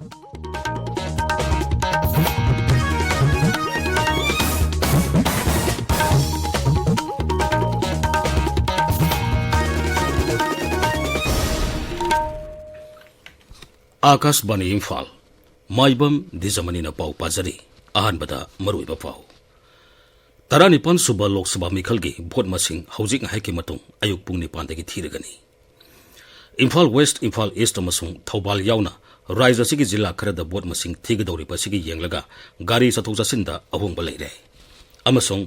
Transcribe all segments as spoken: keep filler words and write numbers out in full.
ꯑꯥꯀꯥꯁꯕꯥꯅꯤ ꯏꯝꯐꯥꯜ꯫ ꯃꯥꯏꯕꯝ ꯗꯤꯖꯃꯅꯤꯅ ꯄꯥꯎ ꯄꯥꯖꯔꯤ꯫ ꯑꯍꯥꯟꯕꯗ ꯃꯔꯨꯑꯣꯏꯕ ꯄꯥꯎ꯫ ꯇꯔꯥꯅꯤꯄꯥꯟ ꯁꯨꯕ ꯂꯣꯛ ꯁꯚꯥ ꯃꯤꯈꯜꯒꯤ ꯚꯣꯠ ꯃꯁꯤꯡ ꯍꯧꯖꯤꯛ ꯉꯥꯏꯍꯥꯛꯀꯤ ꯃꯇꯨꯡ ꯑꯌꯨꯛ ꯄꯨꯡ ꯅꯤꯄꯥꯟꯗꯒꯤ ꯊꯤꯔꯒꯅꯤ꯫ ꯏꯝꯐꯥꯜ ꯋꯦꯁ꯭ꯠ, ꯏꯝꯐꯥꯜ ꯏꯁ꯭ꯠ ꯑꯃꯁꯨꯡ ꯊꯧꯕꯥꯜ ꯌꯥꯎꯅ ꯔꯥꯖ꯭ꯌ ꯑꯁꯤꯒꯤ ꯖꯤꯂꯥ ꯈꯔꯗ ꯚꯣꯠ ꯃꯁꯤꯡ ꯊꯤꯒꯗꯧꯔꯤꯕ ꯑꯁꯤꯒꯤ ꯌꯦꯡꯂꯒ ꯒꯥꯔꯤ ꯆꯠꯊꯣꯛ ꯆꯠꯁꯤꯟꯗ ꯑꯍꯣꯡꯕ ꯂꯩꯔꯦ꯫ ꯑꯃꯁꯨꯡ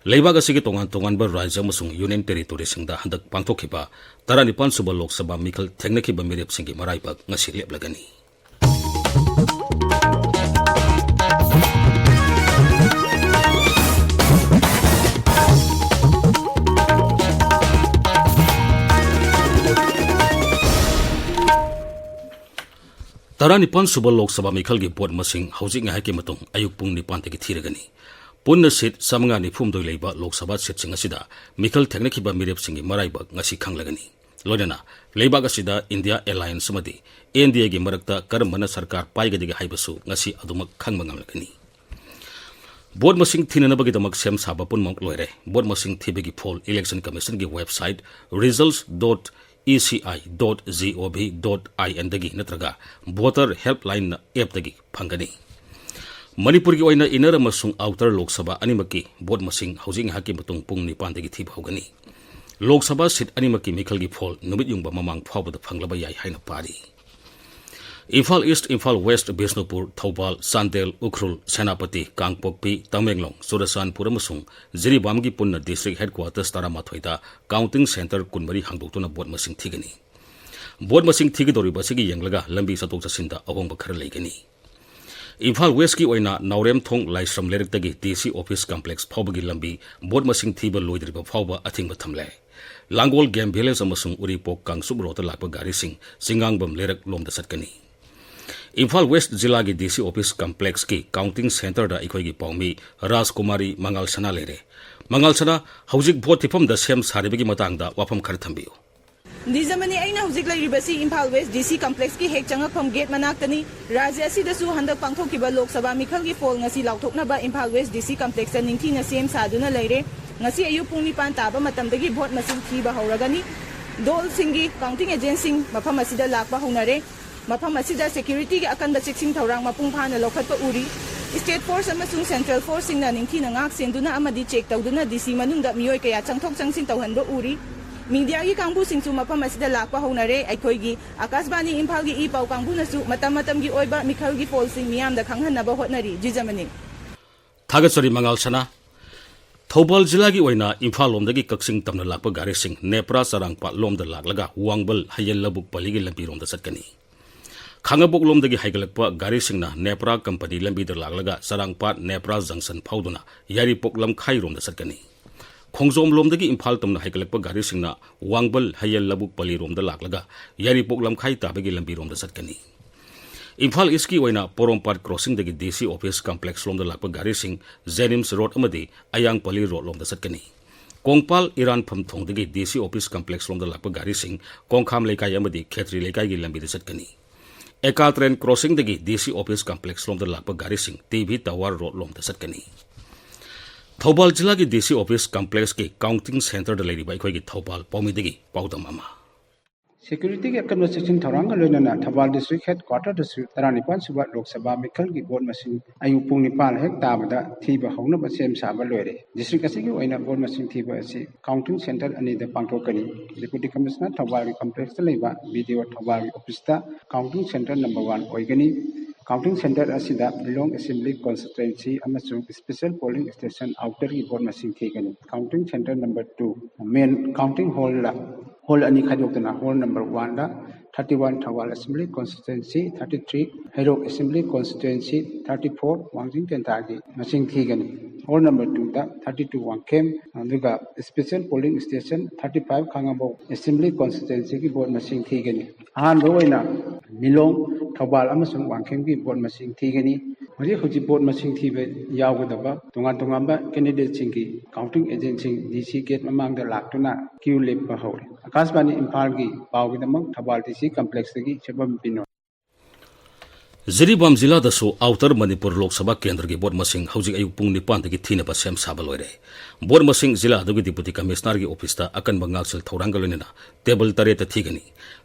ꯂꯩꯕꯥꯛ ꯑꯁꯤꯒꯤ ꯇꯣꯉꯥꯟ ꯇꯣꯉꯥꯟꯕ ꯔꯥꯖ꯭ꯌ ꯑꯃꯁꯨꯡ ꯌꯨꯅꯤꯌꯟ ꯇꯦꯔꯤꯇꯣꯔꯤꯁꯤꯡꯗ ꯍꯟꯗꯛ ꯄꯥꯡꯊꯣꯛꯈꯤꯕ ꯇꯔꯥꯅꯤꯄꯥꯟ ꯁꯨꯕ ꯂꯣꯛ ꯁꯚꯥ ꯃꯤꯈꯜ ꯊꯦꯡꯅꯈꯤꯕ ꯃꯤꯔꯦꯞꯁꯤꯡꯒꯤ ꯃꯔꯥꯏꯕꯛ ꯉꯁꯤ ꯂꯦꯞꯂꯒꯅꯤ꯫ ꯇꯔꯥꯅꯤꯄꯥꯟ ꯁꯨꯕ ꯂꯣꯛ ꯁꯚꯥ ꯃꯤꯈꯜꯒꯤ ꯚꯣꯠ ꯃꯁꯤꯡ ꯍꯧꯖꯤꯛ ꯉꯥꯏꯍꯥꯛꯀꯤ ꯃꯇꯨꯡ ꯑꯌꯨꯛ ꯄꯨꯡ ꯅꯤꯄꯥꯟꯗꯒꯤ ꯊꯤꯔꯒꯅꯤ꯫ ꯄꯨꯟꯅ ꯁꯤꯠ ꯆꯥꯃꯉꯥ ꯅꯤꯐꯨ ꯍꯨꯝꯗꯣꯏ ꯂꯩꯕ ꯂꯣꯛ ꯁꯚꯥ ꯁꯤꯠꯁꯤꯡ ꯑꯁꯤꯗ ꯃꯤꯈꯜ ꯊꯦꯡꯅꯈꯤꯕ ꯃꯤꯔꯦꯞꯁꯤꯡꯒꯤ ꯃꯔꯥꯏꯕꯛ ꯉꯁꯤ ꯈꯪꯂꯒꯅꯤ꯫ ꯂꯣꯏꯅꯅ ꯂꯩꯕꯥꯛ ꯑꯁꯤꯗ ꯏꯟꯗꯤꯌꯥ ꯑꯦꯂꯥꯏꯟꯁ ꯑꯃꯗꯤ ꯑꯦꯟ ꯗꯤ ꯑꯦꯒꯤ ꯃꯔꯛꯇ ꯀꯔꯝꯕꯅ ꯁꯔꯀꯥꯔ ꯄꯥꯏꯒꯗꯒꯦ ꯍꯥꯏꯕꯁꯨ ꯉꯁꯤ ꯑꯗꯨꯃꯛ ꯈꯪꯕ ꯉꯝꯂꯒꯅꯤ꯫ ꯚꯣꯠ ꯃꯁꯤꯡ ꯊꯤꯅꯅꯕꯒꯤꯗꯃꯛ ꯁꯦꯝ ꯁꯥꯕ ꯄꯨꯝꯅꯃꯛ ꯂꯣꯏꯔꯦ꯫ ꯚꯣꯠ ꯃꯁꯤꯡ ꯊꯤꯕꯒꯤ ꯐꯣꯜ ꯏꯂꯦꯛꯁꯟ ꯀꯃꯤꯁꯟꯒꯤ website results dot E C I dot G O V dot I N ꯗꯒꯤ ꯅꯠꯇ꯭ꯔꯒ ꯚꯣꯇꯔ ꯍꯦꯜꯞꯂꯥꯏꯟ ꯑꯦꯞꯇꯒꯤ ꯐꯪꯒꯅꯤ꯫ ꯃꯅꯤꯄꯨꯔꯒꯤ ꯑꯣꯏꯅ ꯏꯟꯅꯔ ꯑꯃꯁꯨꯡ ꯑꯥꯎꯇꯔ ꯂꯣꯛ ꯁꯚꯥ ꯑꯅꯤꯃꯛꯀꯤ ꯚꯣꯠ ꯃꯁꯤꯡ ꯍꯧꯖꯤꯛ ꯉꯥꯏꯍꯥꯛꯀꯤ ꯃꯇꯨꯡ ꯄꯨꯡ ꯅꯤꯄꯥꯟꯗꯒꯤ ꯊꯤꯕ ꯍꯧꯒꯅꯤ꯫ ꯂꯣꯛ ꯁꯚꯥ ꯁꯤꯠ ꯑꯅꯤꯃꯛꯀꯤ ꯃꯤꯈꯜꯒꯤ ꯐꯣꯜ ꯅꯨꯃꯤꯠ ꯌꯨꯡꯕ ꯃꯃꯥꯡ ꯐꯥꯎꯕꯗ ꯐꯪꯂꯕ ꯌꯥꯏ ꯍꯥꯏꯅ ꯄꯥꯔꯤ꯫ ꯏꯝꯐꯥꯜ ꯏꯁ꯭ꯠ, ꯏꯝꯐꯥꯜ ꯋꯦꯁ꯭ꯠ, ꯕꯤꯁꯅꯨꯄꯨꯔ, ꯊꯧꯕꯥꯜ, ꯆꯥꯟꯗꯦꯜ, ꯎꯈ꯭ꯔꯨꯜ, ꯁꯦꯅꯥꯄꯇꯤ, ꯀꯥꯡꯄꯣꯛꯄꯤ, ꯇꯃꯦꯡꯂꯣꯡ, ꯆꯨꯔꯆꯥꯟꯄꯨꯔ ꯑꯃꯁꯨꯡ ꯖꯤꯔꯤꯕꯥꯝꯒꯤ ꯄꯨꯟꯅ ꯗꯤꯁꯇ꯭ꯔꯤꯛ ꯍꯦꯗꯀ꯭ꯋꯥꯇꯔꯁ ꯇꯔꯥꯃꯥꯊꯣꯏꯗ ꯀꯥꯎꯟꯇꯤꯡ ꯁꯦꯟꯇꯔ ꯀꯨꯟꯃꯔꯤ ꯍꯥꯡꯗꯣꯛꯇꯨꯅ ꯚꯣꯠ ꯃꯁꯤꯡ ꯊꯤꯒꯅꯤ꯫ ꯚꯣꯠ ꯃꯁꯤꯡ ꯊꯤꯒꯗꯧꯔꯤꯕ ꯑꯁꯤꯒꯤ ꯌꯦꯡꯂꯒ ꯂꯝꯕꯤ ꯆꯠꯊꯣꯛ ꯆꯠꯁꯤꯟꯗ ꯑꯍꯣꯡꯕ ꯈꯔ ꯂꯩꯒꯅꯤ꯫ ꯏꯝꯐꯥꯜ ꯋꯦꯁ꯭ꯠꯀꯤ ꯑꯣꯏꯅ ꯅꯥꯎꯔꯦꯝꯊꯣꯡ ꯂꯥꯏꯁ꯭ꯔꯝ ꯂꯩꯔꯛꯇꯒꯤ ꯗꯤ ꯁꯤ ꯑꯣꯐꯤꯁ ꯀꯝꯄ꯭ꯂꯦꯛꯁ ꯐꯥꯎꯕꯒꯤ ꯂꯝꯕꯤ ꯚꯣꯠ ꯃꯁꯤꯡ ꯊꯤꯕ ꯂꯣꯏꯗ꯭ꯔꯤꯕ ꯐꯥꯎꯕ ꯑꯊꯤꯡꯕ ꯊꯝꯂꯦ꯫ ꯂꯥꯡꯒꯣꯜ ꯒꯦꯝ ꯚꯤꯂꯦꯖ ꯑꯃꯁꯨꯡ ꯎꯔꯤꯄꯣꯛ ꯀꯥꯡꯆꯨꯞ ꯔꯣꯗꯇ ꯂꯥꯛꯄ ꯒꯥꯔꯤꯁꯤꯡ ꯆꯤꯡꯉꯥꯡꯕꯝ ꯂꯩꯔꯛ ꯂꯣꯝꯗ ꯆꯠꯀꯅꯤ꯫ ꯏꯝꯐꯥꯜ ꯋꯦꯁ꯭ꯠ ꯖꯤꯂꯥꯒꯤ ꯗꯤ ꯁꯤ ꯑꯣꯐꯤꯁ ꯀꯝꯄ꯭ꯂꯦꯛꯁꯀꯤ ꯀꯥꯎꯟꯇꯤꯡ ꯁꯦꯟꯇꯔꯗ ꯑꯩꯈꯣꯏꯒꯤ ꯄꯥꯎꯃꯤ ꯔꯥꯖꯀꯨꯃꯥꯔꯤ ꯃꯉꯥꯜ ꯁꯅꯥ ꯂꯩꯔꯦ꯫ ꯃꯉꯥꯜ ꯁꯅꯥ, ꯍꯧꯖꯤꯛ ꯚꯣꯠ ꯊꯤꯐꯝꯗ ꯁꯦꯝ ꯁꯥꯔꯤꯕꯒꯤ ꯃꯇꯥꯡꯗ ꯋꯥꯐꯝ ꯈꯔ ꯊꯝꯕꯤꯌꯨ꯫ ꯗꯤꯖꯃꯅꯤ, ꯑꯩꯅ ꯍꯧꯖꯤꯛ ꯂꯩꯔꯤꯕꯁꯤ ꯏꯝꯐꯥꯜ ꯋꯦꯁ ꯗꯤ ꯁꯤ ꯀꯝꯄ꯭ꯂꯦꯛꯁꯀꯤ ꯍꯦꯛ ꯆꯪꯉꯛꯐꯝ ꯒꯦꯠ ꯃꯅꯥꯛꯇꯅꯤ꯫ ꯔꯥꯖ꯭ꯌ ꯑꯁꯤꯗꯁꯨ ꯍꯟꯗꯛ ꯄꯥꯡꯊꯣꯛꯈꯤꯕ ꯂꯣꯛ ꯁꯚꯥ ꯃꯤꯈꯜꯒꯤ ꯐꯣꯜ ꯉꯁꯤ ꯂꯥꯎꯊꯣꯛꯅꯕ ꯏꯝꯐꯥꯜ ꯋꯦꯁ ꯗꯤ ꯁꯤ ꯀꯝꯄ꯭ꯂꯦꯛꯁꯇ ꯅꯤꯡꯊꯤꯅ ꯁꯦꯝ ꯁꯥꯗꯨꯅ ꯂꯩꯔꯦ꯫ ꯉꯁꯤ ꯑꯌꯨꯛ ꯄꯨꯡ ꯅꯤꯄꯥꯟ ꯇꯥꯕ ꯃꯇꯝꯗꯒꯤ ꯚꯣꯠ ꯃꯁꯤꯡ ꯊꯤꯕ ꯍꯧꯔꯒꯅꯤ꯫ ꯗꯣꯜꯁꯤꯡꯒꯤ ꯀꯥꯎꯟꯇꯤꯡ ꯑꯦꯖꯦꯟꯠꯁꯤꯡ ꯃꯐꯝ ꯑꯁꯤꯗ ꯂꯥꯛꯄ ꯍꯧꯅꯔꯦ꯫ ꯃꯐꯝ ꯑꯁꯤꯗ ꯁꯦꯀ꯭ꯌꯨꯔꯤꯇꯤꯒꯤ ꯑꯀꯟꯕ ꯆꯦꯛꯁꯤꯟ ꯊꯧꯔꯥꯡ ꯃꯄꯨꯡ ꯐꯥꯅ ꯂꯧꯈꯠꯄ ꯎꯔꯤ꯫ ꯁ꯭ꯇꯦꯠ ꯐꯣꯔꯁ ꯑꯃꯁꯨꯡ ꯁꯦꯟꯇ꯭ꯔꯦꯜ ꯐꯣꯔꯁꯁꯤꯡꯅ ꯅꯤꯡꯊꯤꯅ ꯉꯥꯛ ꯁꯦꯟꯗꯨꯅ ꯑꯃꯗꯤ ꯆꯦꯛ ꯇꯧꯗꯨꯅ ꯗꯤ ꯁꯤ ꯃꯅꯨꯡꯗ ꯃꯤꯑꯣꯏ ꯀꯌꯥ ꯆꯪꯊꯣꯛ ꯆꯪꯁꯤꯟ ꯇꯧꯍꯟꯕ ꯎꯔꯤ꯫ ꯃꯤꯗꯤꯌꯥꯒꯤ ꯀꯥꯡꯕꯨꯁꯤꯡꯁꯨ ꯃꯐꯝ ꯑꯁꯤꯗ ꯂꯥꯛꯄ ꯍꯧꯅꯔꯦ꯫ ꯑꯩꯈꯣꯏꯒꯤ ꯑꯀꯥꯁꯕꯥꯅꯤ ꯏꯝꯐꯥꯜꯒꯤ ꯏ ꯄꯥꯎ ꯀꯥꯡꯕꯨꯅꯁꯨ ꯃꯇꯝ ꯃꯇꯝꯒꯤ ꯑꯣꯏꯕ ꯃꯤꯈꯜꯒꯤ ꯐꯣꯜꯁꯤꯡ ꯃꯤꯌꯥꯝꯗ ꯈꯪꯍꯟꯅꯕ ꯍꯣꯠꯅꯔꯤ꯫ ꯖꯤꯖꯃꯅꯤ꯫ ꯊꯥꯒꯠꯆꯔꯤ ꯃꯉꯥꯜ ꯁꯅꯥ꯫ ꯊꯧꯕꯥꯜ ꯖꯤꯂꯥꯒꯤ ꯑꯣꯏꯅ ꯏꯝꯐꯥꯜ ꯂꯣꯝꯗꯒꯤ ꯀꯛꯆꯤꯡ ꯇꯝꯅ ꯂꯥꯛꯄ ꯒꯥꯔꯤꯁꯤꯡ ꯅꯦꯄ꯭ꯔꯥ ꯆꯔꯥꯡꯄꯥꯠ ꯂꯣꯝꯗ ꯂꯥꯛꯂꯒ ꯋꯥꯡꯕꯜ ꯍꯌꯦꯜ ꯂꯧꯕꯨꯛ ꯄꯜꯂꯤꯒꯤ ꯂꯝꯕꯤꯔꯣꯝꯗ ꯆꯠꯀꯅꯤ꯫ ꯈꯥꯡꯉꯕꯣꯛ ꯂꯣꯝꯗꯒꯤ ꯍꯥꯏꯒꯠꯂꯛꯄ ꯒꯥꯔꯤꯁꯤꯡꯅ ꯅꯦꯄ꯭ꯔꯥ ꯀꯝꯄꯅꯤ ꯂꯝꯕꯤꯗ ꯂꯥꯛꯂꯒ ꯆꯔꯥꯡꯄꯥꯠ ꯅꯦꯄ꯭ꯔꯥ ꯖꯪꯁꯟ ꯐꯥꯎꯗꯨꯅ ꯌꯥꯏꯔꯤꯄꯣꯛ ꯂꯝꯈꯥꯏꯔꯣꯝꯗ ꯆꯠꯀꯅꯤ꯫ ꯈꯣꯡꯖꯣꯝ ꯂꯣꯝꯗꯒꯤ ꯏꯝꯐꯥꯜ ꯇꯝꯅ ꯍꯥꯏꯒꯠꯂꯛꯄ ꯒꯥꯔꯤꯁꯤꯡꯅ ꯋꯥꯡꯕꯜ ꯍꯌꯦꯜ ꯂꯧꯕꯨꯛ ꯄꯜꯂꯤꯔꯣꯝꯗ ꯂꯥꯛꯂꯒ ꯌꯥꯏꯔꯤꯄꯣꯛ ꯂꯝꯈꯥꯏ ꯇꯥꯕꯒꯤ ꯂꯝꯕꯤꯔꯣꯝꯗ ꯆꯠꯀꯅꯤ꯫ ꯏꯝꯐꯥꯜ ꯏꯁꯀꯤ ꯑꯣꯏꯅ ꯄꯣꯔꯣꯝꯄꯥꯠ ꯀ꯭ꯔꯣꯁꯤꯡꯗꯒꯤ ꯗꯤ ꯁꯤ ꯑꯣꯐꯤꯁ ꯀꯝꯄ꯭ꯂꯦꯛꯁ ꯂꯣꯝꯗ ꯂꯥꯛꯄ ꯒꯥꯔꯤꯁꯤꯡ ꯖꯦꯅꯤꯝꯁ ꯔꯣꯗ ꯑꯃꯗꯤ ꯑꯌꯥꯡꯄꯜꯂꯤ ꯔꯣꯗ ꯂꯣꯝꯗ ꯆꯠꯀꯅꯤ꯫ ꯀꯣꯡꯄꯥꯜ ꯏꯔꯥꯟꯐꯝ ꯊꯣꯡꯗꯒꯤ ꯗꯤ ꯁꯤ ꯑꯣꯐꯤꯁ ꯀꯝꯄ꯭ꯂꯦꯛꯁ ꯂꯣꯝꯗ ꯂꯥꯛꯄ ꯒꯥꯔꯤꯁꯤꯡ ꯀꯣꯡꯈꯥꯝ ꯂꯩꯀꯥꯏ ꯑꯃꯗꯤ ꯈꯦꯇ꯭ꯔꯤ ꯂꯩꯀꯥꯏꯒꯤ ꯂꯝꯕꯤꯗ ꯆꯠꯀꯅꯤ꯫ ꯑꯦꯀꯥ ꯇ꯭ꯔꯦꯟ ꯀ꯭ꯔꯣꯁꯤꯡꯗꯒꯤ ꯗꯤ ꯁꯤ ꯑꯣꯐꯤꯁ ꯀꯝꯄ꯭ꯂꯦꯛꯁ ꯂꯣꯝꯗ ꯂꯥꯛꯄ ꯒꯥꯔꯤꯁꯤꯡ ꯇꯤ ꯚꯤ ꯇꯋꯥꯔ ꯔꯣꯗ ꯂꯣꯝꯗ ꯆꯠꯀꯅꯤ꯫ ꯊꯧꯕꯥꯜ ꯖꯤꯂꯥꯒꯤ ꯗꯤ ꯁꯤ ꯑꯣꯐꯤꯁ ꯀꯝꯄ꯭ꯂꯦꯛꯁꯀꯤ ꯀꯥꯎꯟꯇꯤꯡ ꯁꯦꯟꯇꯔꯗ ꯂꯩꯔꯤꯕ ꯑꯩꯈꯣꯏꯒꯤ ꯊꯧꯕꯥꯜ ꯄꯥꯎꯃꯤꯗꯒꯤ ꯄꯥꯎꯗꯝ ꯑꯃ꯫ ꯁꯦꯀ꯭ꯌꯨꯔꯤꯇꯤꯒꯤ ꯑꯀꯟꯕ ꯆꯦꯛꯁꯤꯟ ꯊꯧꯔꯥꯡꯒ ꯂꯣꯏꯅꯅ ꯊꯧꯕꯥꯜ ꯗꯤꯁꯇ꯭ꯔꯤꯛ ꯍꯦꯗ ꯀ꯭ꯋꯥꯇꯔꯗꯁꯨ ꯇꯔꯥꯅꯤꯄꯥꯟ ꯁꯨꯕ ꯂꯣꯛ ꯁꯚꯥ ꯃꯤꯈꯜꯒꯤ ꯚꯣꯠ ꯃꯁꯤꯡ ꯑꯌꯨꯛ ꯄꯨꯡ ꯅꯤꯄꯥꯟ ꯍꯦꯛ ꯇꯥꯕꯗ ꯊꯤꯕ ꯍꯧꯅꯕ ꯁꯦꯝ ꯁꯥꯕ ꯂꯣꯏꯔꯦ꯫ ꯗꯤꯁꯇ꯭ꯔꯤꯛ ꯑꯁꯤꯒꯤ ꯑꯣꯏꯅ ꯚꯣꯠ ꯃꯁꯤꯡ ꯊꯤꯕ ꯑꯁꯤ ꯀꯥꯎꯟꯇꯤꯡ ꯁꯦꯟꯇꯔ ꯑꯅꯤꯗ ꯄꯥꯡꯊꯣꯛꯀꯅꯤ꯫ ꯗꯦꯄꯨꯇꯤ ꯀꯃꯤꯁꯅꯔ ꯊꯧꯕꯥꯜꯒꯤ ꯀꯝꯄ꯭ꯂꯦꯛꯁꯇ ꯂꯩꯕ ꯕꯤ ꯗꯤ ꯑꯣ ꯊꯧꯕꯥꯜꯒꯤ ꯑꯣꯐꯤꯁꯇ ꯀꯥꯎꯟꯇꯤꯡ ꯁꯦꯟꯇꯔ ꯅꯝꯕꯔ ꯋꯥꯟ ꯑꯣꯏꯒꯅꯤ꯫ ꯀꯥꯎꯟꯇꯤꯡ ꯁꯦꯟꯇꯔ ꯑꯁꯤꯗ ꯂꯤꯂꯣꯡ ꯑꯦꯁꯦꯝꯕ꯭ꯂꯤ ꯀꯣꯟꯁꯇꯤꯇ꯭ꯋꯦꯟꯁꯤ ꯑꯃꯁꯨꯡ ꯁ꯭ꯄꯦꯁꯦꯜ ꯄꯣꯂꯤꯡ ꯁ꯭ꯇꯦꯁꯟ ꯑꯥꯎꯇꯔꯒꯤ ꯚꯣꯠ ꯃꯁꯤꯡ ꯊꯤꯒꯅꯤ꯫ Counting centre number two, main counting ꯍꯣꯜꯗ, ꯍꯣꯜ ꯑꯅꯤ ꯈꯥꯏꯗꯣꯛꯇꯨꯅ ꯍꯣꯜ ꯅꯝꯕꯔ ꯋꯥꯟꯗ thirty one Thoubal assembly constituency, thirty three Heirok assembly constituency, thirty four Wangjing ꯇꯦꯟꯊꯥꯒꯤ ꯃꯁꯤꯡ ꯊꯤꯒꯅꯤ꯫ ꯍꯣꯜ ꯅꯝꯕꯔ ꯇꯨꯗ ꯊꯥꯔꯇꯤ ꯇꯨ ꯋꯥꯡꯈꯦꯝ, ꯑꯗꯨꯒ special polling station thirty five Khangabok assembly ꯀꯣꯟꯁꯇꯤꯇ꯭ꯋꯦꯟꯁꯤꯒꯤ ꯚꯣꯠ ꯃꯁꯤꯡ ꯊꯤꯒꯅꯤ꯫ ꯑꯍꯥꯟꯕ ꯑꯣꯏꯅ ꯂꯤꯂꯣꯡ, ꯊꯧꯕꯥꯜ ꯑꯃꯁꯨꯡ ꯋꯥꯡꯈꯦꯝꯒꯤ ꯚꯣꯠ ꯃꯁꯤꯡ ꯊꯤꯒꯅꯤ꯫ ꯍꯧꯖꯤꯛ ꯍꯧꯖꯤꯛ ꯚꯣꯠ ꯃꯁꯤꯡ ꯊꯤꯕ ꯌꯥꯎꯒꯗꯕ ꯇꯣꯉꯥꯟ ꯇꯣꯉꯥꯟꯕ ꯀꯦꯟꯗꯤꯗꯦꯠꯁꯤꯡꯒꯤ ꯀꯥꯎꯟꯇꯤꯡ ꯑꯦꯖꯦꯟꯠꯁꯤꯡ ꯗꯤ ꯁꯤ ꯒꯦꯠ ꯃꯃꯥꯡꯗ ꯂꯥꯛꯇꯨꯅ ꯀ꯭ꯌꯨ ꯂꯦꯞꯄ ꯍꯧꯔꯦ꯫ ꯑꯀꯥꯁꯕꯥꯅꯤ ꯏꯝꯐꯥꯜꯒꯤ ꯄꯥꯎꯒꯤꯗꯃꯛ ꯊꯧꯕꯥꯜ ꯗꯤ ꯁꯤ ꯀꯝꯄ꯭ꯂꯦꯛꯁꯇꯒꯤ ꯁꯦꯝꯕꯝ ꯕꯤꯅꯣꯏ꯫ ꯖꯤꯔꯤꯕꯥꯝ ꯖꯤꯂꯥꯗꯁꯨ ꯑꯥꯎꯇꯔ ꯃꯅꯤꯄꯨꯔ ꯂꯣꯛ ꯁꯚꯥ ꯀꯦꯟꯗ꯭ꯔꯒꯤ ꯚꯣꯠ ꯃꯁꯤꯡ ꯍꯧꯖꯤꯛ ꯑꯌꯨꯛ ꯄꯨꯡ ꯅꯤꯄꯥꯟꯗꯒꯤ ꯊꯤꯅꯕ ꯁꯦꯝ ꯁꯥꯕ ꯂꯣꯏꯔꯦ꯫ ꯚꯣꯠ ꯃꯁꯤꯡ ꯖꯤꯂꯥ ꯑꯗꯨꯒꯤ ꯗꯤꯄꯨꯇꯤ ꯀꯃꯤꯁꯅꯔꯒꯤ ꯑꯣꯐꯤꯁꯇ ꯑꯀꯟꯕ ꯉꯥꯛꯁꯦꯜ ꯊꯧꯔꯥꯡꯒ ꯂꯣꯏꯅꯅ ꯇꯦꯕꯜ ꯇꯔꯦꯠꯇ ꯊꯤꯒꯅꯤ꯫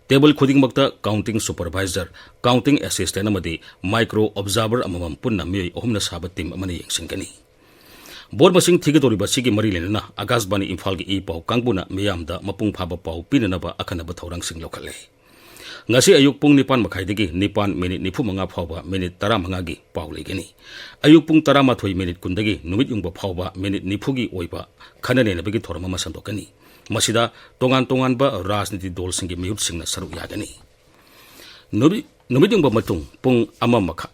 ꯇꯦꯕꯜ ꯈꯨꯗꯤꯡꯃꯛꯇ ꯀꯥꯎꯟꯇꯤꯡ ꯁꯨꯄꯔꯚꯥꯏꯖꯔ, ꯀꯥꯎꯟꯇꯤꯡ ꯑꯦꯁꯤꯁꯇꯦꯟ ꯑꯃꯗꯤ ꯃꯥꯏꯀ꯭ꯔꯣ ꯑꯣꯕꯖꯥꯔꯚꯔ ꯑꯃꯃꯝ ꯄꯨꯟꯅ ꯃꯤꯑꯣꯏ ꯑꯍꯨꯝꯅ ꯁꯥꯕ ꯇꯤꯝ ꯑꯃꯅ ꯌꯦꯡꯁꯤꯟꯒꯅꯤ꯫ ꯚꯣꯠ ꯃꯁꯤꯡ ꯊꯤꯒꯗꯧꯔꯤꯕ ꯑꯁꯤꯒꯤ ꯃꯔꯤ ꯂꯩꯅꯅ ꯑꯀꯥꯁꯕꯥꯅꯤ ꯏꯝꯐꯥꯜꯒꯤ ꯏ ꯄꯥꯎ ꯀꯥꯡꯕꯨꯅ ꯃꯤꯌꯥꯝꯗ ꯃꯄꯨꯡ ꯐꯥꯕ ꯄꯥꯎ ꯄꯤꯅꯅꯕ ꯑꯈꯟꯅꯕ ꯊꯧꯔꯥꯡꯁꯤꯡ ꯂꯧꯈꯠꯂꯦ꯫ ꯉꯁꯤ ꯑꯌꯨꯛ ꯄꯨꯡ ꯅꯤꯄꯥꯟ ꯃꯈꯥꯏꯗꯒꯤ ꯅꯤꯄꯥꯟ ꯃꯤꯅꯤꯠ ꯅꯤꯐꯨ ꯃꯉꯥ ꯐꯥꯎꯕ ꯃꯤꯅꯤꯠ ꯇꯔꯥꯃꯉꯥꯒꯤ ꯄꯥꯎ ꯂꯩꯒꯅꯤ꯫ ꯑꯌꯨꯛ ꯄꯨꯡ ꯇꯔꯥꯃꯥꯊꯣꯏ ꯃꯤꯅꯤꯠ ꯀꯨꯟꯗꯒꯤ ꯅꯨꯃꯤꯠ ꯌꯨꯡꯕ ꯐꯥꯎꯕ ꯃꯤꯅꯤꯠ ꯅꯤꯐꯨꯒꯤ ꯑꯣꯏꯕ ꯈꯟꯅ ꯅꯩꯅꯕꯒꯤ ꯊꯧꯔꯝ ꯑꯃ ꯁꯟꯗꯣꯛꯀꯅꯤ꯫ ꯃꯁꯤꯗ ꯇꯣꯉꯥꯟ ꯇꯣꯉꯥꯟꯕ ꯔꯥꯖꯅꯤꯇꯤ ꯗꯜꯁꯤꯡꯒꯤ ꯃꯤꯍꯨꯠꯁꯤꯡꯅ ꯁꯔꯨꯛ ꯌꯥꯒꯅꯤ꯫ ꯅꯨꯃꯤꯠ, ꯅꯨꯃꯤꯠ ꯌꯨꯡꯕ ꯃꯇꯨꯡ ꯄꯨꯡ ꯑꯃ ꯃꯈꯥꯏ,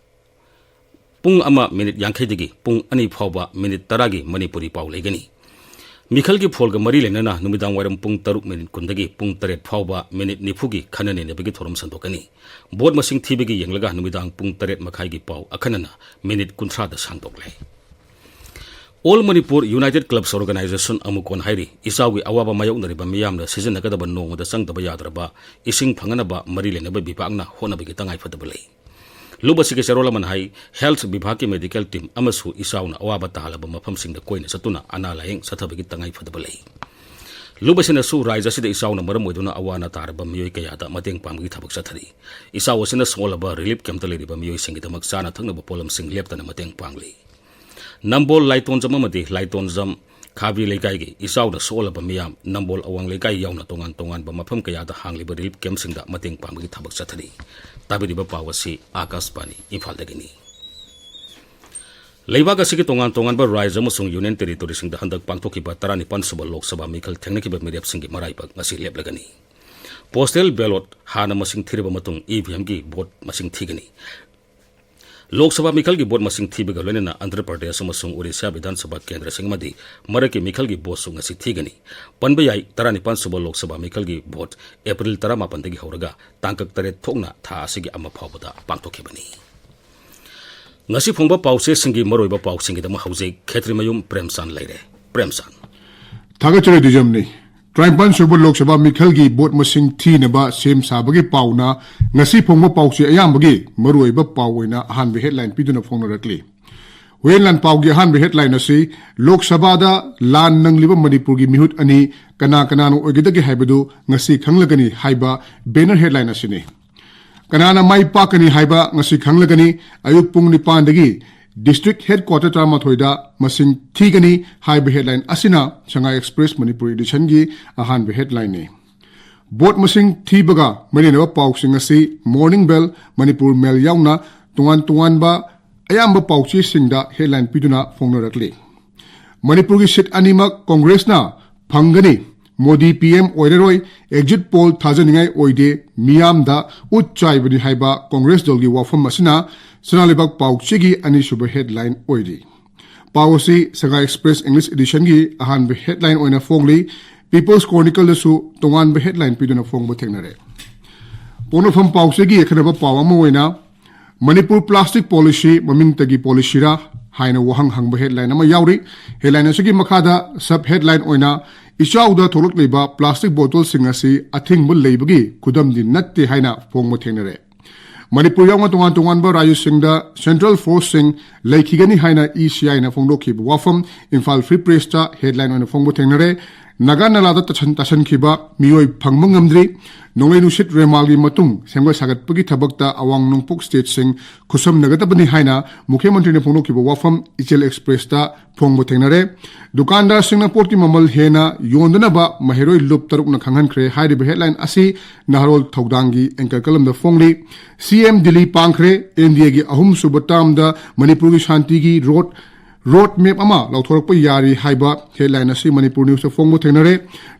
ꯄꯨꯡ ꯑꯃ ꯃꯤꯅꯤꯠ ꯌꯥꯡꯈꯩꯗꯒꯤ ꯄꯨꯡ ꯑꯅꯤ ꯐꯥꯎꯕ ꯃꯤꯅꯤꯠ ꯇꯔꯥꯒꯤ ꯃꯅꯤꯄꯨꯔꯤ ꯄꯥꯎ ꯂꯩꯒꯅꯤ꯫ ꯃꯤꯈꯜꯒꯤ ꯐꯣꯜꯒ ꯃꯔꯤ ꯂꯩꯅꯅ ꯅꯨꯃꯤꯗꯥꯡ ꯋꯥꯏꯔꯝ ꯄꯨꯡ ꯇꯔꯨꯛ ꯃꯤꯅꯤꯠ ꯀꯨꯟꯗꯒꯤ ꯄꯨꯡ ꯇꯔꯦꯠ ꯐꯥꯎꯕ ꯃꯤꯅꯤꯠ ꯅꯤꯐꯨꯒꯤ ꯈꯟꯅ ꯅꯩꯅꯕꯒꯤ ꯊꯧꯔꯝ ꯁꯟꯗꯣꯛꯀꯅꯤ꯫ ꯚꯣꯠ ꯃꯁꯤꯡ ꯊꯤꯕꯒꯤ ꯌꯦꯡꯂꯒ ꯅꯨꯃꯤꯗꯥꯡ ꯄꯨꯡ ꯇꯔꯦꯠ ꯃꯈꯥꯏꯒꯤ ꯄꯥꯎ ꯑꯈꯟꯅꯅ ꯃꯤꯅꯤꯠ ꯀꯨꯟꯊ꯭ꯔꯥꯗ ꯁꯥꯡꯗꯣꯛꯂꯦ꯫ All Manipur united clubs organisation ꯑꯃꯨꯀꯣꯟ ꯍꯥꯏꯔꯤ, ꯏꯆꯥꯎꯒꯤ ꯑꯋꯥꯕ ꯃꯥꯌꯣꯛꯅꯔꯤꯕ ꯃꯤꯌꯥꯝꯅ ꯁꯤꯖꯤꯟꯅꯒꯗꯕ ꯅꯣꯡꯃꯗ ꯆꯪꯗꯕ ꯌꯥꯗ꯭ꯔꯕ ꯏꯁꯤꯡ ꯐꯪꯅꯅꯕ ꯃꯔꯤ ꯂꯩꯅꯕ ꯕꯤꯚꯥꯒꯅ ꯍꯣꯠꯅꯕꯒꯤ ꯇꯉꯥꯏꯐꯗꯕ ꯂꯩ꯫ ꯂꯨꯞ ꯑꯁꯤꯒꯤ ꯆꯦꯔꯣꯜ ꯑꯃꯅ ꯍꯥꯏ, ꯍꯦꯜꯊ ꯕꯤꯚꯥꯒꯀꯤ ꯃꯦꯗꯤꯀꯦꯜ ꯇꯤꯝ ꯑꯃꯁꯨ ꯏꯆꯥꯎꯅ ꯑꯋꯥꯕ ꯇꯥꯍꯜꯂꯕ ꯃꯐꯝꯁꯤꯡꯗ ꯀꯣꯏꯅ ꯆꯠꯇꯨꯅ ꯑꯅꯥ ꯂꯥꯌꯦꯡ ꯆꯠꯊꯕꯒꯤ ꯇꯉꯥꯏꯐꯗꯕ ꯂꯩ꯫ ꯂꯨꯞ ꯑꯁꯤꯅꯁꯨ ꯔꯥꯏꯖ꯭ꯌ ꯑꯁꯤꯗ ꯏꯆꯥꯎꯅ ꯃꯔꯝ ꯑꯣꯏꯗꯨꯅ ꯑꯋꯥ ꯑꯅꯥ ꯇꯥꯔꯕ ꯃꯤꯑꯣꯏ ꯀꯌꯥꯗ ꯃꯇꯦꯡ ꯄꯥꯡꯕꯒꯤ ꯊꯕꯛ ꯆꯠꯊꯔꯤ꯫ ꯏꯆꯥꯎ ꯑꯁꯤꯅ ꯁꯣꯛꯍꯜꯂꯕ ꯔꯤꯂꯤꯐ ꯀꯦꯝꯞꯇ ꯂꯩꯔꯤꯕ ꯃꯤꯑꯣꯏꯁꯤꯡꯒꯤꯗꯃꯛ ꯆꯥꯅ ꯊꯛꯅꯕ ꯄꯣꯠꯂꯝꯁꯤꯡ ꯂꯦꯞꯇꯅ ꯃꯇꯦꯡ ꯄꯥꯡꯂꯤ꯫ ꯅꯝꯕꯣꯜ ꯂꯥꯏꯇꯣꯟꯖꯝ ꯑꯃꯗꯤ ꯂꯥꯏꯇꯣꯟꯖꯝ ꯈꯥꯕꯤ ꯂꯩꯀꯥꯏꯒꯤ ꯏꯆꯥꯎꯅ ꯁꯣꯛꯍꯜꯂꯕ ꯃꯤꯌꯥꯝ ꯅꯝꯕꯣꯜ ꯑꯋꯥꯡ ꯂꯩꯀꯥꯏ ꯌꯥꯎꯅ ꯇꯣꯉꯥꯟ ꯇꯣꯉꯥꯟꯕ ꯃꯐꯝ ꯀꯌꯥꯗ ꯍꯥꯡꯂꯤꯕ ꯔꯤꯂꯤꯐ ꯀꯦꯝꯞꯁꯤꯡꯗ ꯃꯇꯦꯡ ꯄꯥꯡꯕꯒꯤ ꯊꯕꯛ ꯆꯠꯊꯔꯤ꯫ ꯇꯥꯕꯤꯔꯤꯕ ꯄꯥꯎ ꯑꯁꯤ ꯑꯥꯀꯥꯁꯕꯥꯅꯤ ꯏꯝꯐꯥꯜꯗꯒꯤꯅꯤ꯫ ꯂꯩꯕꯥꯛ ꯑꯁꯤꯒꯤ ꯇꯣꯉꯥꯟ ꯇꯣꯉꯥꯟꯕ ꯔꯥꯏꯖ꯭ꯌ ꯑꯃꯁꯨꯡ ꯌꯨꯅꯤꯌꯟ ꯇꯦꯔꯤꯇꯣꯔꯤꯁꯤꯡꯗ ꯍꯟꯗꯛ ꯄꯥꯡꯊꯣꯛꯈꯤꯕ ꯇꯔꯥꯅꯤꯄꯥꯟ ꯁꯨꯕ ꯂꯣꯛ ꯁꯚꯥ ꯃꯤꯈꯜ ꯊꯦꯡꯅꯈꯤꯕ ꯃꯤꯔꯦꯞꯁꯤꯡꯒꯤ ꯃꯔꯥꯏꯕꯛ ꯉꯁꯤ ꯂꯦꯞꯂꯒꯅꯤ꯫ ꯄꯣꯁꯇꯦꯜ ꯕꯦꯂꯣꯠ ꯍꯥꯟꯅ ꯃꯁꯤꯡ ꯊꯤꯔꯕ ꯃꯇꯨꯡ ꯏ ꯚꯤ ꯑꯦꯝꯒꯤ ꯚꯣꯠ ꯃꯁꯤꯡ ꯊꯤꯒꯅꯤ꯫ ꯂꯣꯛ ꯁꯚꯥ ꯃꯤꯈꯜꯒꯤ ꯚꯣꯠ ꯃꯁꯤꯡ ꯊꯤꯕꯒ ꯂꯣꯏꯅꯅ ꯑꯟꯙ꯭ꯔ ꯄ꯭ꯔꯗꯦꯁ ꯑꯃꯁꯨꯡ ꯑꯣꯔꯤꯁꯥ ꯕꯤꯙꯥꯟ ꯁꯚꯥ ꯀꯦꯟꯗ꯭ꯔꯁꯤꯡ ꯑꯃꯗꯤ ꯃꯔꯛꯀꯤ ꯃꯤꯈꯜꯒꯤ ꯚꯣꯠꯁꯨ ꯉꯁꯤ ꯊꯤꯒꯅꯤ꯫ ꯄꯟꯕ ꯌꯥꯏ, ꯇꯔꯥꯅꯤꯄꯥꯟ ꯁꯨꯕ ꯂꯣꯛ ꯁꯚꯥ ꯃꯤꯈꯜꯒꯤ ꯚꯣꯠ ꯑꯦꯄ꯭ꯔꯤꯜ ꯇꯔꯥꯃꯥꯄꯟꯗꯒꯤ ꯍꯧꯔꯒ ꯇꯥꯡꯀꯛ ꯇꯔꯦꯠ ꯊꯣꯛꯅ ꯊꯥ ꯑꯁꯤꯒꯤ ꯑꯃ ꯐꯥꯎꯕꯗ ꯄꯥꯡꯊꯣꯛꯈꯤꯕꯅꯤ꯫ ꯉꯁꯤ ꯐꯣꯡꯕ ꯄꯥꯎꯆꯦꯁꯤꯡꯒꯤ ꯃꯔꯨꯑꯣꯏꯕ ꯄꯥꯎꯁꯤꯡꯒꯤꯗꯃꯛ ꯍꯧꯖꯤꯛ ꯈꯦꯇ꯭ꯔꯤꯃꯌꯨꯝ ꯄ꯭ꯔꯦꯝꯆꯥꯟ ꯂꯩꯔꯦ꯫ ꯄ꯭ꯔꯦꯝꯆꯥꯟ꯫ ꯊꯥꯒꯠꯆꯔꯤ ꯗꯤꯖꯝꯅꯤ꯫ ꯇꯔꯥꯅꯤꯄꯥꯟ ꯁꯨꯕ ꯂꯣꯛ ꯁꯚꯥ ꯃꯤꯈꯜꯒꯤ ꯚꯣꯠ ꯃꯁꯤꯡ ꯊꯤꯅꯕ ꯁꯦꯝ ꯁꯥꯕꯒꯤ ꯄꯥꯎꯅ ꯉꯁꯤ ꯐꯣꯡꯕ ꯄꯥꯎꯆꯦ ꯑꯌꯥꯝꯕꯒꯤ ꯃꯔꯨꯑꯣꯏꯕ ꯄꯥꯎ ꯑꯣꯏꯅ ꯑꯍꯥꯟꯕ headline ꯄꯤꯗꯨꯅ ꯐꯣꯡꯅꯔꯛꯂꯤ꯫ ꯍꯨꯏꯌꯦꯟ ꯂꯥꯟ ꯄꯥꯎꯒꯤ ꯑꯍꯥꯟꯕ headline ꯑꯁꯤ ꯂꯣꯛ ꯁꯚꯥꯗ ꯂꯥꯟ ꯅꯪꯂꯤꯕ ꯃꯅꯤꯄꯨꯔꯒꯤ ꯃꯤꯍꯨꯠ ꯑꯅꯤ ꯀꯅꯥ ꯀꯅꯥꯅ ꯑꯣꯏꯒꯗꯒꯦ ꯍꯥꯏꯕꯗꯨ ꯉꯁꯤ ꯈꯪꯂꯒꯅꯤ ꯍꯥꯏꯕ banner headline ꯑꯁꯤꯅꯤ꯫ ꯀꯅꯥꯅ ꯃꯥꯏ ꯄꯥꯛꯀꯅꯤ ꯍꯥꯏꯕ ꯉꯁꯤ ꯈꯪꯂꯒꯅꯤ꯫ ꯑꯌꯨꯛ ꯄꯨꯡ ꯅꯤꯄꯥꯟꯗꯒꯤ district headquarter ꯇꯔꯥꯃꯥꯊꯣꯏꯗ ꯃꯁꯤꯡ ꯊꯤꯒꯅꯤ ꯍꯥꯏꯕ headline ꯑꯁꯤꯅ ꯁꯉꯥꯏ Express ꯃꯅꯤꯄꯨꯔ editionꯒꯤ ꯑꯍꯥꯟꯕ headlineꯅꯤ꯫ ꯚꯣꯠ ꯃꯁꯤꯡ ꯊꯤꯕꯒ ꯃꯔꯤ ꯂꯩꯅꯕ ꯄꯥꯎꯁꯤꯡ ꯑꯁꯤ Morning Bell, ꯃꯅꯤꯄꯨꯔ ꯃꯦꯜ ꯌꯥꯎꯅ ꯇꯣꯉꯥꯟ ꯇꯣꯉꯥꯟꯕ ꯑꯌꯥꯝꯕ ꯄꯥꯎꯆꯦꯁꯤꯡꯗ headline ꯄꯤꯗꯨꯅ ꯐꯣꯡꯅꯔꯛꯂꯤ꯫ ꯃꯅꯤꯄꯨꯔꯒꯤ seat ꯑꯅꯤꯃꯛ ꯀꯣꯡꯒ꯭ꯔꯦꯁꯅ ꯐꯪꯒꯅꯤ꯫ ꯃꯣꯗꯤ P M ꯑꯣꯏꯔꯔꯣꯏ꯫ Exit poll ꯊꯥꯖꯅꯤꯡꯉꯥꯏ ꯑꯣꯏꯗꯦ꯫ ꯃꯤꯌꯥꯝꯗ ꯎꯠ ꯆꯥꯏꯕꯅꯤ ꯍꯥꯏꯕ ꯀꯣꯡꯒ꯭ꯔꯦꯁ ꯗꯜꯒꯤ ꯋꯥꯐꯝ ꯑꯁꯤꯅ ꯁꯅꯥ ꯂꯩꯕꯥꯛ ꯄꯥꯎꯆꯦꯒꯤ ꯑꯅꯤꯁꯨꯕ headline ꯑꯣꯏꯔꯤ꯫ ꯄꯥꯎ ꯑꯁꯤ ꯁꯉꯥꯏ Express English editionꯒꯤ ꯑꯍꯥꯟꯕ headline ꯑꯣꯏꯅ ꯐꯣꯡꯂꯤ꯫ People's Chronicleꯗꯁꯨ ꯇꯣꯉꯥꯟꯕ headline ꯄꯤꯗꯨꯅ ꯐꯣꯡꯕ ꯊꯦꯡꯅꯔꯦ꯫ ꯄꯣꯛꯅꯐꯝ ꯄꯥꯎꯆꯦꯒꯤ ꯑꯈꯟꯅꯕ ꯄꯥꯎ ꯑꯃ ꯑꯣꯏꯅ ꯃꯅꯤꯄꯨꯔ plastic policy ꯃꯃꯤꯡꯇꯒꯤ policyꯔꯥ ꯍꯥꯏꯅ ꯋꯥꯍꯪ ꯍꯪꯕ headline ꯑꯃ ꯌꯥꯎꯔꯤ꯫ Headline ꯑꯁꯤꯒꯤ ꯃꯈꯥꯗ sub headline ꯑꯣꯏꯅ ꯏꯆꯥꯎꯗ ꯊꯣꯛꯂꯛꯂꯤꯕ plastic bottleꯁꯤꯡ ꯑꯁꯤ ꯑꯊꯤꯡꯕ ꯂꯩꯕꯒꯤ ꯈꯨꯗꯝꯗꯤ ꯅꯠꯇꯦ ꯍꯥꯏꯅ ꯐꯣꯡꯕ ꯊꯦꯡꯅꯔꯦ꯫ ꯃꯅꯤꯄꯨꯔ ꯌꯥꯎꯅ ꯇꯣꯉꯥꯟ ꯇꯣꯉꯥꯟꯕ ꯔꯥꯖ꯭ꯌꯁꯤꯡꯗ central forceꯁꯤꯡ ꯂꯩꯈꯤꯒꯅꯤ ꯍꯥꯏꯅ ECIꯅ ꯐꯣꯡꯗꯣꯛꯈꯤꯕ ꯋꯥꯐꯝ Imphal Free Pressꯇ headline ꯑꯣꯏꯅ ꯐꯣꯡꯕ ꯊꯦꯡꯅꯔꯦ꯫ ꯅꯥꯒꯥ ꯅꯂꯥꯗ ꯇꯥꯁꯟ-, ꯇꯥꯁꯟꯈꯤꯕ ꯃꯤꯑꯣꯏ ꯐꯪꯕ ꯉꯝꯗ꯭ꯔꯤ꯫ ꯅꯣꯡꯂꯩ ꯅꯨꯡꯁꯤꯠ ꯔꯦꯃꯥꯜꯒꯤ ꯃꯇꯨꯡ ꯁꯦꯝꯒꯠ ꯁꯥꯒꯠꯄꯒꯤ ꯊꯕꯛꯇ ꯑꯋꯥꯡ ꯅꯣꯡꯄꯣꯛ stateꯁꯤꯡ ꯈꯨꯠꯁꯝꯅꯒꯗꯕꯅꯤ ꯍꯥꯏꯅ ꯃꯨꯈ꯭ꯌ ꯃꯟꯇ꯭ꯔꯤꯅ ꯐꯣꯡꯗꯣꯛꯈꯤꯕ ꯋꯥꯐꯝ ꯏꯆꯦꯜ Expressꯇ ꯐꯣꯡꯕ ꯊꯦꯡꯅꯔꯦ꯫ ꯗꯨꯀꯥꯟꯗꯥꯔꯁꯤꯡꯅ ꯄꯣꯠꯀꯤ ꯃꯃꯜ ꯍꯦꯟꯅ ꯌꯣꯟꯗꯅꯕ ꯃꯍꯩꯔꯣꯏ ꯂꯨꯞ ꯇꯔꯨꯛꯅ ꯈꯪꯍꯟꯈ꯭ꯔꯦ ꯍꯥꯏꯔꯤꯕ headline ꯑꯁꯤ ꯅꯍꯥꯔꯣꯜ ꯊꯧꯗꯥꯡꯒꯤ anchor columnꯗ ꯐꯣꯡꯂꯤ꯫ CM ꯗꯤꯜꯂꯤ ꯄꯥꯡꯈ꯭ꯔꯦ꯫ NDAꯒꯤ ꯑꯍꯨꯝꯁꯨꯕ termꯗ ꯃꯅꯤꯄꯨꯔꯒꯤ ꯁꯥꯟꯇꯤꯒꯤ road, road map ꯑꯃ ꯂꯥꯎꯊꯣꯔꯛꯄ ꯌꯥꯔꯤ ꯍꯥꯏꯕ headline ꯑꯁꯤ ꯃꯅꯤꯄꯨꯔ Newsꯇ ꯐꯣꯡꯕ ꯊꯦꯡꯅꯔꯦ꯫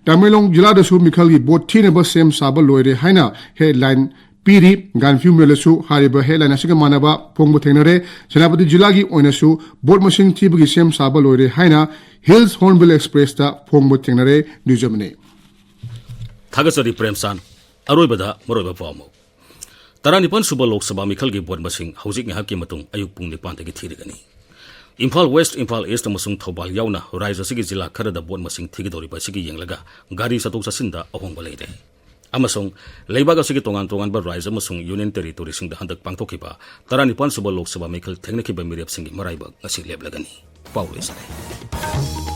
ꯇꯃꯦꯡꯂꯣꯡ ꯖꯤꯂꯥꯗꯁꯨ ꯃꯤꯈꯜꯒꯤ ꯚꯣꯠ ꯊꯤꯅꯕ ꯁꯦꯝ ꯁꯥꯕ ꯂꯣꯏꯔꯦ ꯍꯥꯏꯅ headline ꯄꯤꯔꯤ꯫ ꯒꯥꯟꯐꯤꯌꯨ ꯃꯦꯜꯗꯁꯨ ꯍꯥꯏꯔꯤꯕ headline ꯑꯁꯤꯒ ꯃꯥꯟꯅꯕ ꯐꯣꯡꯕ ꯊꯦꯡꯅꯔꯦ꯫ ꯁꯦꯅꯥꯄꯇꯤ ꯖꯤꯂꯥꯒꯤ ꯑꯣꯏꯅꯁꯨ ꯚꯣꯠ ꯃꯁꯤꯡ ꯊꯤꯕꯒꯤ ꯁꯦꯝ ꯁꯥꯕ ꯂꯣꯏꯔꯦ ꯍꯥꯏꯅ Hills Hornbill Expressꯇ ꯐꯣꯡꯕ ꯊꯦꯡꯅꯔꯦ꯫ ꯅ꯭ꯌꯨꯁ ꯑꯃꯅꯤ꯫ ꯊꯥꯒꯠꯆꯔꯤ ꯄ꯭ꯔꯦꯝꯆꯥꯟ꯫ ꯑꯔꯣꯏꯕꯗ ꯃꯔꯨꯑꯣꯏꯕ ꯄꯥꯎ ꯑꯃꯨꯛ꯫ ꯇꯔꯥꯅꯤꯄꯥꯟ ꯁꯨꯕ ꯂꯣꯛ ꯁꯚꯥ ꯃꯤꯈꯜꯒꯤ ꯚꯣꯠ ꯃꯁꯤꯡ ꯍꯧꯖꯤꯛ ꯉꯥꯏꯍꯥꯛꯀꯤ ꯃꯇꯨꯡ ꯑꯌꯨꯛ ꯄꯨꯡ ꯅꯤꯄꯥꯟꯗꯒꯤ ꯊꯤꯔꯒꯅꯤ꯫ ꯏꯝꯐꯥꯜ ꯋꯦꯁ, ꯏꯝꯐꯥꯜ ꯏꯁ ꯑꯃꯁꯨꯡ ꯊꯧꯕꯥꯜ ꯌꯥꯎꯅ ꯔꯥꯏꯖ ꯑꯁꯤꯒꯤ ꯖꯤꯂꯥ ꯈꯔꯗ ꯚꯣꯠ ꯃꯁꯤꯡ ꯊꯤꯒꯗꯧꯔꯤꯕ ꯑꯁꯤꯒꯤ ꯌꯦꯡꯂꯒ ꯒꯥꯔꯤ ꯆꯠꯊꯣꯛ ꯆꯠꯁꯤꯟꯗ ꯑꯍꯣꯡꯕ ꯂꯩꯔꯦ꯫ ꯑꯃꯁꯨꯡ ꯂꯩꯕꯥꯛ ꯑꯁꯤꯒꯤ ꯇꯣꯉꯥꯟ ꯇꯣꯉꯥꯟꯕ ꯔꯥꯏꯖ ꯑꯃꯁꯨꯡ ꯌꯨꯅꯤꯌꯟ ꯇꯦꯔꯤꯇꯣꯔꯤꯁꯤꯡꯗ ꯍꯟꯗꯛ ꯄꯥꯡꯊꯣꯛꯈꯤꯕ ꯇꯔꯥꯅꯤꯄꯥꯟ ꯁꯨꯕ ꯂꯣꯛ ꯁꯚꯥ ꯃꯤꯈꯜ ꯊꯦꯡꯅꯈꯤꯕ ꯃꯤꯔꯦꯞꯁꯤꯡꯒꯤ ꯃꯔꯥꯏꯕꯛ ꯉꯁꯤ ꯂꯦꯞꯂꯒꯅꯤ꯫ ꯄꯥꯎ ꯂꯣꯏꯁꯤꯜꯂꯦ꯫